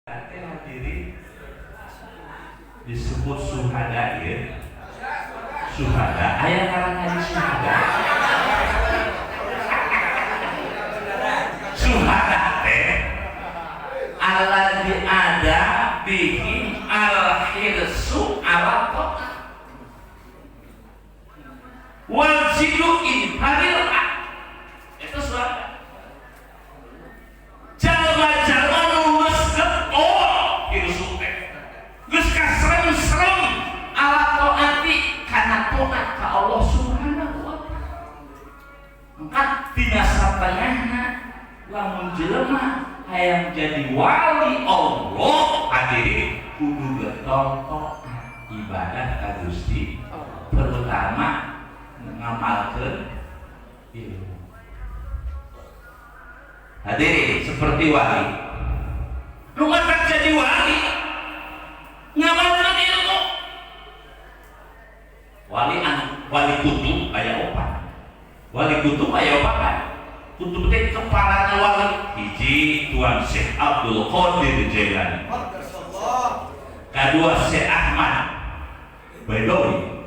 Hadirin disebut suhada ya. Suhada, aya ngaran ngaji suhada. Suhada teh alladzi ada bihi al-hirsu ala ta'ah wal jidu inharil. Itu suhada. Jalma-jalma nu geus getol hirsu teh geus kaserem-serem ala taati kana taat ka Allah Subhanahu wa taala. Maka dina satengahna lamun jelema hayang jadi wali Allah, hadirin, kudu getol taat ibadah ka Gusti, terutama ngamalkeun ilmu. Hadirin, seperti wali nu matak jadi wali ngamalkeun ilmu. Wali anu wali kutub aya opat. Wali kutub aya opat kan? Kutub teh kepalana wali. Hiji, Tuan Syekh Abdul Qadir Jailani. Kedua, Syekh Ahmad Baidowi.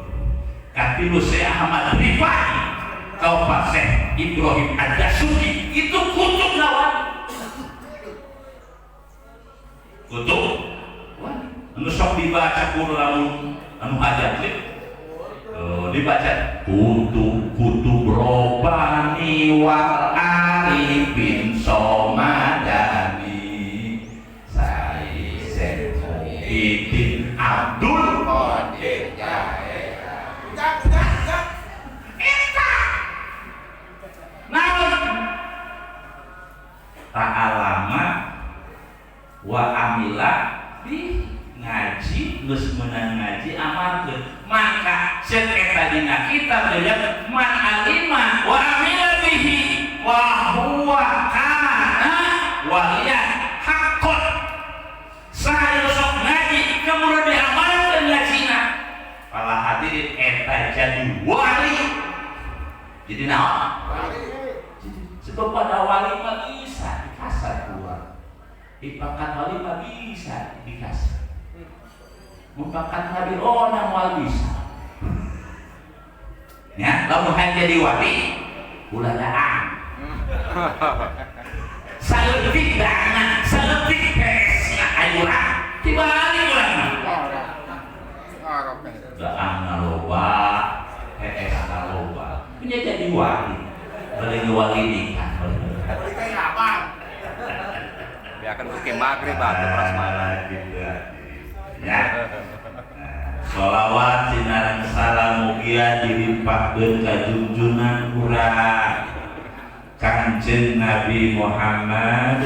Katilu, Syekh Ahmad Rifai. Kaopat, Syekh Ibrahim Ad-Dasuki. Itu kutub wali. Kutub wali anu sok dibaca ku lamun anu hajat lip. Oh, dibaca kutub kutub robani wal arifin somadani Sayyid Muhyiddin Abdul Qadir Jailani. Eta naon ta'alama wa amila di ngaji geus meunang ngaji amalkeun. Maka ceuk eta dina kitab dilihat man alima wa amila bihi wa huwa kana waliyan haqqan. Saha sok ngaji kemudian diamalkeun ngajina, para hadirin, eta jadi wali. Jadi naon? Sebab pada wali mah bisa dikasar keluar. Dipakat wali mah bisa dikasar. Mupakat nabi oh moal bisa. Ya, lamun hayang jadi wali ulah daang. Saeutik daangna, saeutik PS-na ayo urang. Tibalik urang mah. Daangna loba, PS-na loba. Punya jadi wali. Balik wali nikah. Biarkan buke maghrib atuh prasmanan. Gitu. Ya. Sholawat sinareng salam mugia dilimpahkeun ka junjunan urang Kangjeng Nabi Muhammad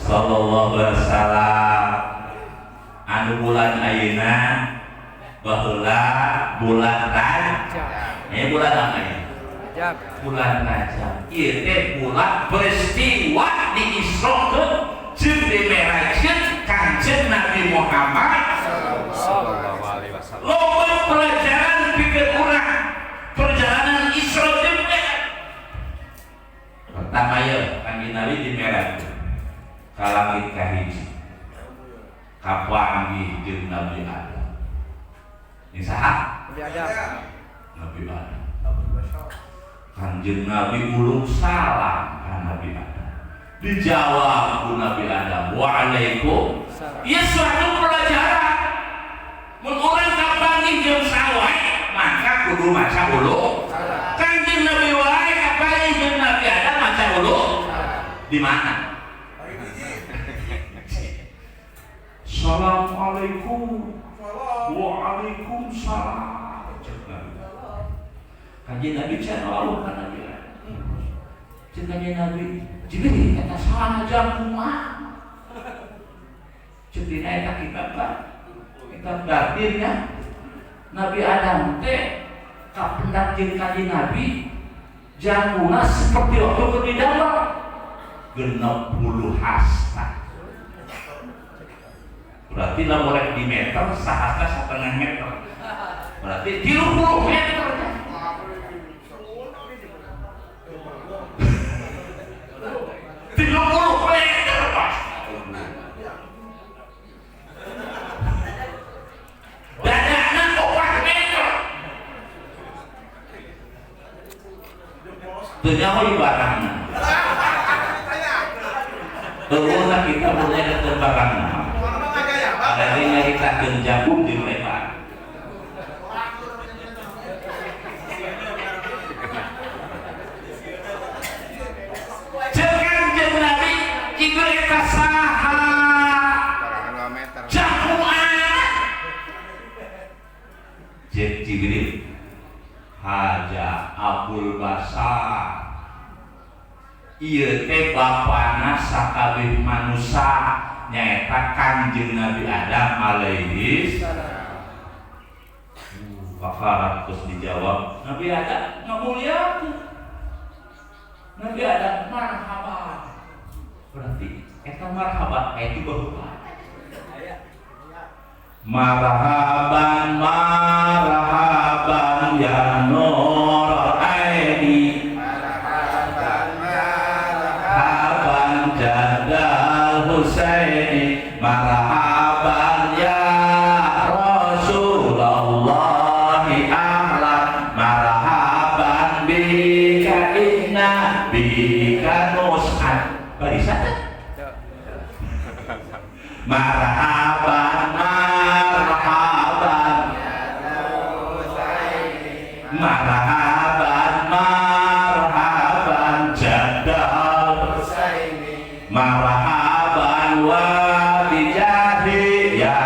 sallallahu alaihi wasallam anu bulan ayeuna, baheula bulan Rajab. Ya, bulan apa ya? Rajab. Bulan Rajab. Ieu teh bulan peristiwa di Isra jeung di Mi'rajkeun Kangjeng Nabi Muhammad. Sallallahu alaihi wasallam. Loba pelajaran pikeun urang perjalanan Isra jeung Mi'raj. Pertama ya, Kangjeng Nabi di Mi'raj ka langit kahiji, kapanggih jeung Nabi Adam. Ini saha? Nabi Adam. Nabi Adam. Kanjeng Nabi uluk salam ka Nabi Adam, dijawab ku Nabi Adam, waalaikum. Ieu suatu pelajaran. Mun urang kapanggih jeung saha wae maka kudu maca uluk. Kanjeng Nabi wae kapanggih jeung Nabi Adam maca uluk. Di mana? Assalamualaikum. Waalaikumsalam. Cek Nabi. Kanjeng Nabi can wawuh ka Nabi Adam. Cek Kanjeng Nabi, Jibril eta salah jam kumaha? Cek dina eta kitab kan. Kitab Ghadir ya. Nabi Adam teh kapendak jeung Kanjeng Nabi jangkungna seperti waktu keur didamel 60 hasta. Berarti lamun rek di meter sahasta setengah meter. Berarti 30 meter. 30 meter, Pak. Teu nyaho barangna. Eueuhna kita mulai barangna. Ada nyaritakeun jangkung di lebar. Ceuk Kanjeng Nabi Jibril eta saha? Jangkungan. Ceuk Jibril Haja Abul Basar. Ieu teh bapana sakabeh manusa nyaeta Kanjeng Nabi Adam alaihi salam. Kakarak terus dijawab, Nabi Adam ngamuliakeun. Nabi Adam marhaban. Berarti eta marhaban aya di baheula. Marhaban marhaban ya nur aini. Marhaban marhaban jadal Husaini. Marhaban ya Rasulullah ahlan. Marhaban bika inna bika nus'ad. Barisa teh? Marhaban marhaban marhaban marhaban jadal marhaban wa bijahi ya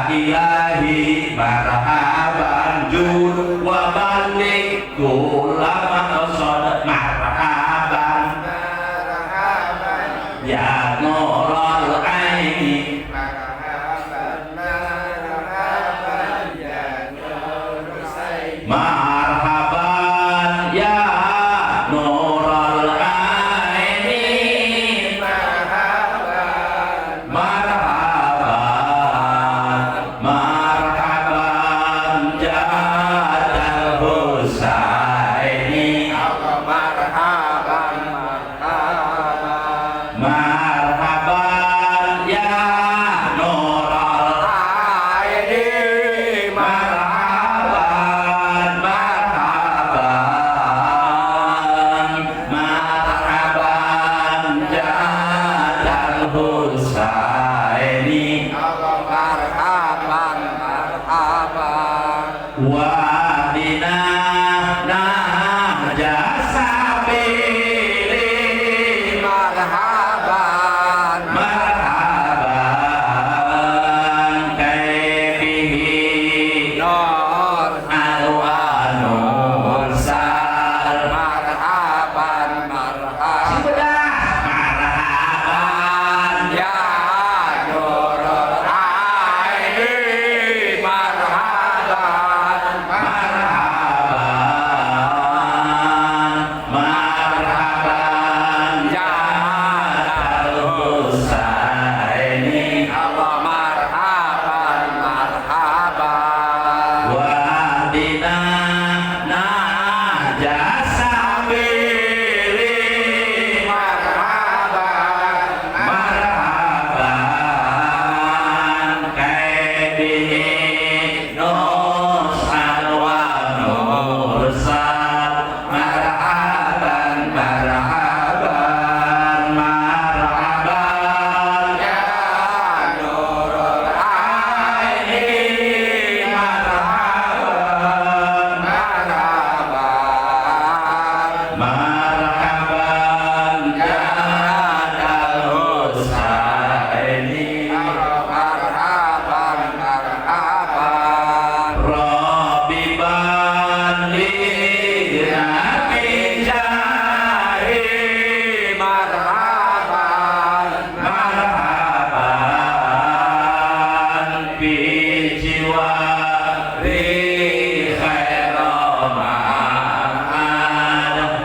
ilahi marhaban jud wa balik kulama qasad marhaban marhaban ya nurul aini marhaban marhaban ya nur Husaini marhaban ya nurul aini marhaban marhaban marhaban jadal Husaini Allah marhaban marhaban marhaban ya nurul aini marhaban marhaban marhaban jadal Husaini Allah marhaban marhaban wadina nahja sabili marhaban marhaban kaifihi nur alwanul sal marhaban marhaban Sudah marhaban ya nurul aini marhaban marhaban marhaban jadal Husaini Allah marhaban marhaban wadina nahja sabili marhaban marhaban kaibihi nus'al wa nursal marhaban marhaban marhaban ya nurul aini marhaban marhaban marhaban jadal Husaini marhaban marhaban Rabiban li jahi marhaban marhaban bi jiwari khairoman.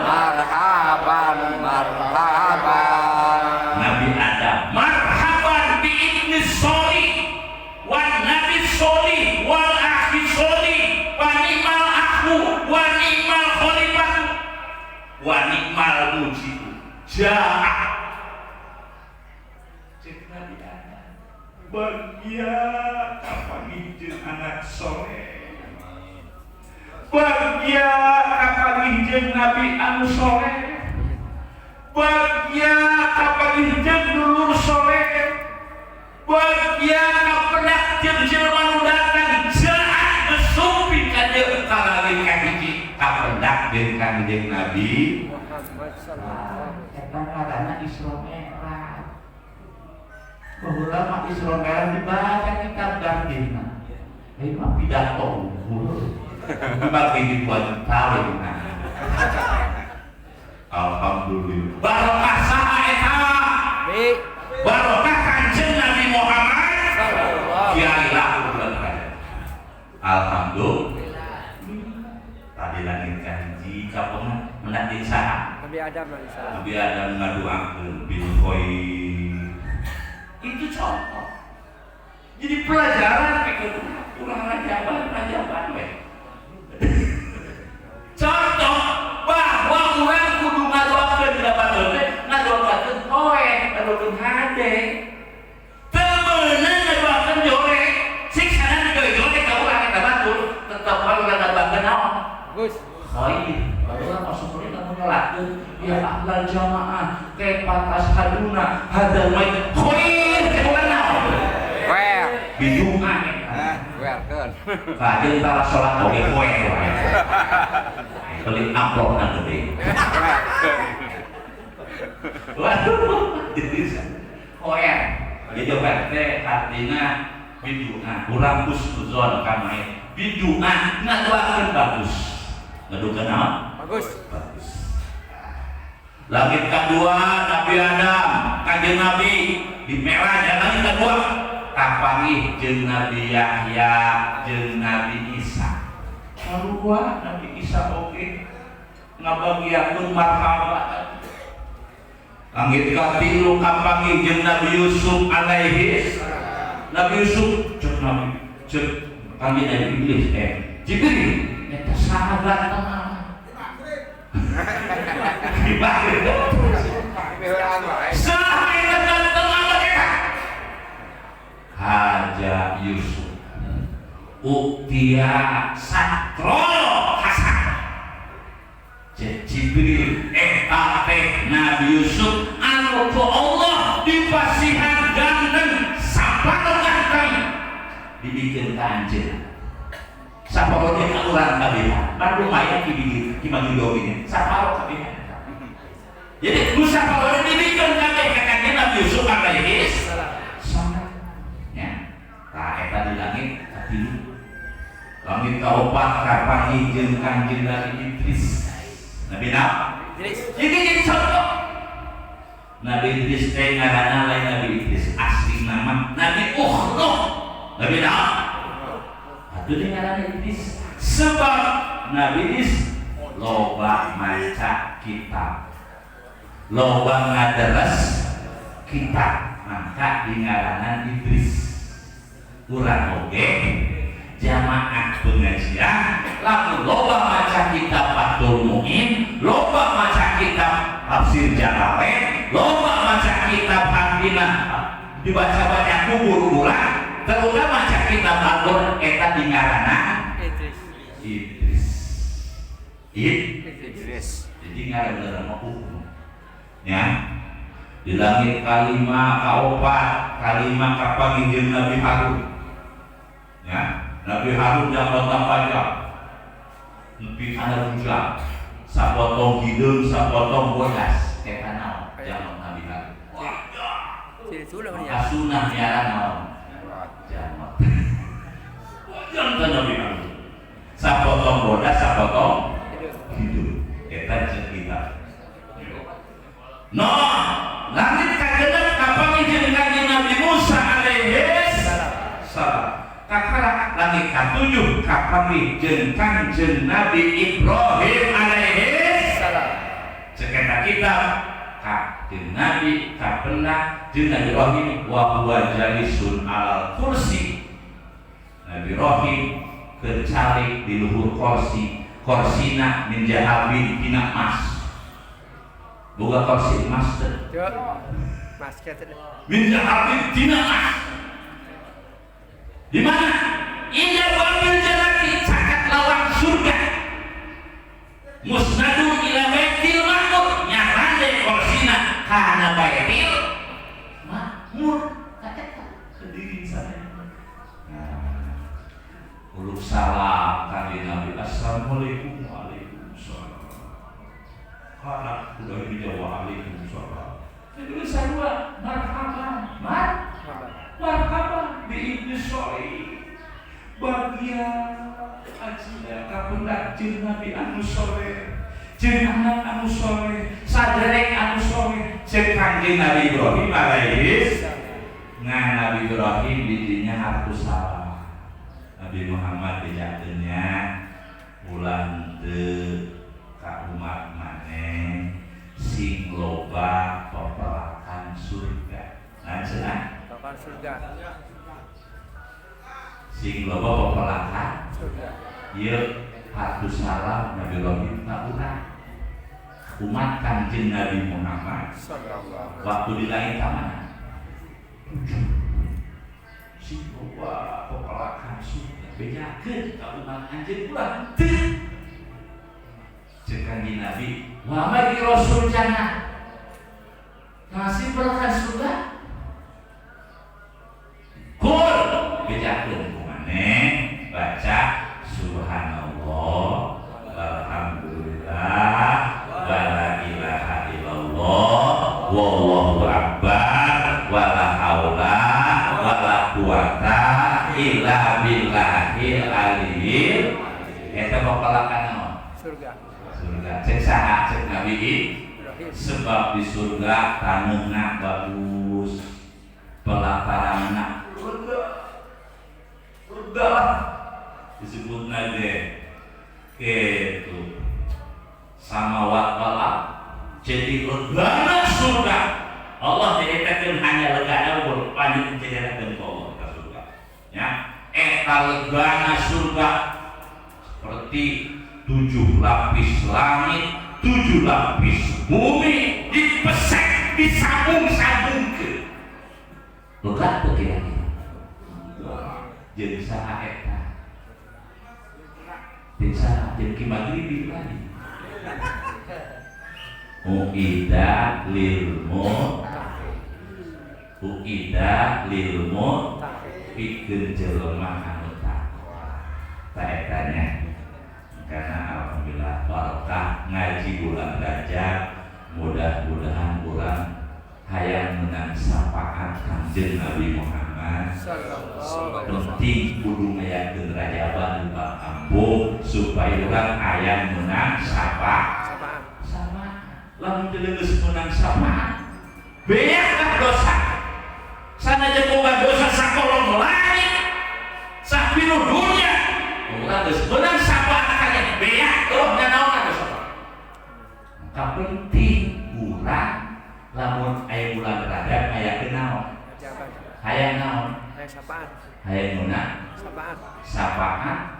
marhaban marhaban Nabi Adam marhaban bi ibni soli wan nabi soli wal akhi soli wa ni'mal akhu wa ni'mal khalifatu wa ni'mal mujibu jaa. Cek Nabi Adam bagia kapan jeung anak soleh, bagia kapan jeung nabi anu soleh. Bagya kapanggih jeung dulur soleh, bagya kapendak jeung jelema nu datang jaat gesupi ka dieu ka langit kahiji kapendak jeung Kangjeng Nabi Muhammad sallallahu Eta ngaranna Isra Mi'raj. Baheula mah Isra Mi'raj dibaca kitab gardina. Ini mah pidato unggul. Dibagi 2 juta we. Alhamdulillah. Barokah saha eta? Nabi Barokah Kanjeng Nabi Muhammad. sallallahu Kiai laku bulan Rajab. Alhamdulillah. Tadi langit kahiji kapengan mendak jeung saha? Nabi Adam alaihissalam. Nabi Adam ngaduakeun bil khair. Itu contoh. Jadi pelajaran pikeun urang rajaban rajaban we. Contoh bahwa urang kudu ngadoakeun dina batur teh ngadoakeun poe, ngadoakeun hade. Teu meunang ngadoakeun jorek. Siksana digawe jorek ka urang eta batur, tetep wae urang ngadoakeun naon? Bagus. Khair. Barulah masuk ini kamu nyelakeun ya ahlal jamaah kaifa tashhaduna hadzal mait khair ke urang naon? Wer. Bidungan eta. Werkeun. Kajeun tara salat oge poe wae. Beli amplop na gede. Werkeun. Waduh, jadi khoer. Jadi khoer teh artina bidungan. Urang husnuzon ka mayit. Bidungan ngadoakeun bagus. Ngadoakeun naon? Bagus. Bagus. Langit kedua Nabi Adam, Kanjeng Nabi di Mi'raj ya, langit kedua kapanggih jeung Nabi Yahya jeung Nabi Isa. Sarua Nabi Isa oge ngabagiakeun marhaba. Langit katilu kapanggih jeung Nabi Yusuf alaihi. Nabi Yusuf cek Nabi cek kami dari Iblis Jibril eta sahabat teman. Di maghrib. Mihuraan wae. Saha eta ganteng amat eta? Haja Yusuf. Uktia Satro Hasan. Cek Jibril eta teh Nabi Yusuf anu ku Allah dipasihan ganteng saparo ganteng dibikin ka anjeun. Saparo teh ka urang kabehan. Pan lumayan ki bikin ki magi doginya. Saparo kabehan. Jadi nu saparo dibikin kabeh ka kanjeng Nabi Yusuf alaihi salam. Ya. Tah eta di langit katilu. Langit kaopat kapanggih jeung Kanjeng Nabi Idris. Nabi naon? Idris. Jadi jadi contoh. Nabi Idris teh ngaranna lain Nabi Idris, asli nama Nabi Ukhnuh. Nabi naon? Atuh teh ngaranna Idris. Sebab Nabi Idris loba maca kitab. Loba ngadaras kitab, maka dingaranan Idris. Urang oge jamaah pengajian lamun loba maca kitab Fathul Mu'in, loba maca kitab tafsir Jalalain, loba maca kitab Hadina dibaca-baca kubur urang, terutama maca kitab Al-Qur'an eta dingaranan Idris. Idris. Idris. Jadi ngaran-ngaran mah hukum. Ya. Di langit kalima kaopat, kalima kapanggih jeung Nabi Harun. Ya, Nabi Harun jabatan panjang. Nepi kana rujak. Sapotong hideung, sapotong bodas. Eta naon? Jaman Nabi Harun. Wah, Ciri sulah maka ya. sunah miara naon? Jamat. Jangan Nabi Harun. Sapotong bodas, sapotong hidup. Eta jeung kita. No, langit kagenep kapanggih jeung Kanjeng Nabi Musa alaihi salam. Kakara langit katujuh kapanggih jeung Kanjeng Nabi Ibrahim alaihi Salam. Cek eta kitab Kanjeng Nabi kapendak jeung Nabi Ibrahim wa huwa jalisun alal kursi. Nabi Ibrahim keur calik di luhur kursi, korsina min jahabin tina emas. Boga kursi emas teh. Cuk. Mas kata. Min jahabin tina emas. Di mana? Inda babil jannati caket lawang surga. Musnadun ila baitil ma'mur nyarande korsina Assalamualaikum. Waalaikumsalam. Karena udah ini waalaikumsalam. Jadi sarua marhaban, marhaban bi ibni sholih. Bagia ajina kapendak jeung Nabi anu soleh, jeung anak anu soleh, saderek anu soleh, jeung Kangjeng Nabi Ibrahim alaihi. Nah, Nabi Ibrahim didinya harus salah. Nabi Muhammad bejakeun nya ulah teu ka umat maneh sing loba pepelakan surga. Nah, cenah Pepelakan surga. Sing loba pepelakan surga. Ieu hartus salam Nabi Ibrahim ka urang. Umat Kanjeng Nabi Muhammad waktu di langit ka mana? Sing loba pepelakan surga. Bejakeun ka umat anjeun ulah teu. Ceuk Kanjeng Nabi, wa bagi Rasul jannah. Masih pelakan surga? Kul bejakeun ku maneh baca subhanallah walhamdulillah wala ilaha illallah wallahu akbar wala haula wala quwata illa billahil aliyyil. Eta pepelakan naon? Surga. Surga. Cek saha? Cek Nabi Ibrahim. Sebab di surga taneuhna bagus, pelataranna lega, lega lah disebutna deh gitu samawat wal ard. Jadi legana surga Allah nyaritakeun hanya legana ukur lanjut nyaritakeun ku Allah ka surga ya. Eta legana surga seperti 7 lapis langit, 7 lapis bumi dipesek, disambung-sambungkeun. Lega teu kira-kira? Jadi saha eta? Jadi saha? Jadi Ki Magribi lagi. Uida lil uida lil pikeun jelema anu takwa. Ta etanya karena alhamdulillah barokah ngaji bulan Rajab, mudah-mudahan urang hayang menang syafaat Kangjeng Nabi Muhammad. Penting kudu ngayakeun rajaban di kampung supaya urang hayang menang syafaat. Sama lamun teu geus menang syafaat beak dosa sanajan boga dosa sakolong langit sapilu dunia urang geus menang syafaat kaya beak terus nanaon dosa. Maka penting urang lamun aya bulan Rajab aya naon, hayang naon, hayang menang syafaat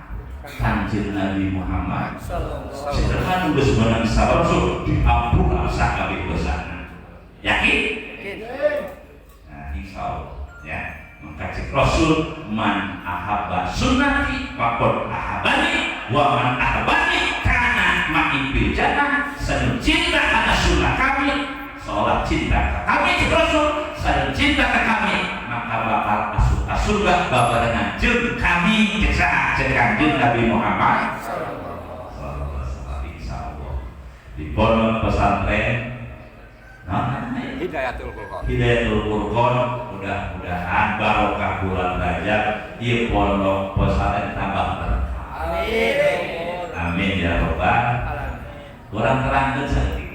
Kanjeng Nabi Muhammad. Sedangkan geus menang syafaat diampura sakabeh dosana. Yakin? Nah, insyaallah ya. Maka cek Rasul man ahabba sunnati faqad ahabbani wa man ahabbani kana ma'i fil jannah. Sanu cinta karena sunnah kami, seolah cinta ke kami cek Rasul, sanu cinta ke kami maka bakal asup ka surga babarengan jeung kami cek saha? Cek Kanjeng Nabi Muhammad sallallahu alaihi wasallam. Insyaallah di pondok pesantren nah, Hidayatul Furqon. Hidayatul Furqon mudah-mudahan barokah bulan Rajab ieu pondok pesantren tambah berkah. Amin. Amin ya robbal. Urang terangkeun saeutik.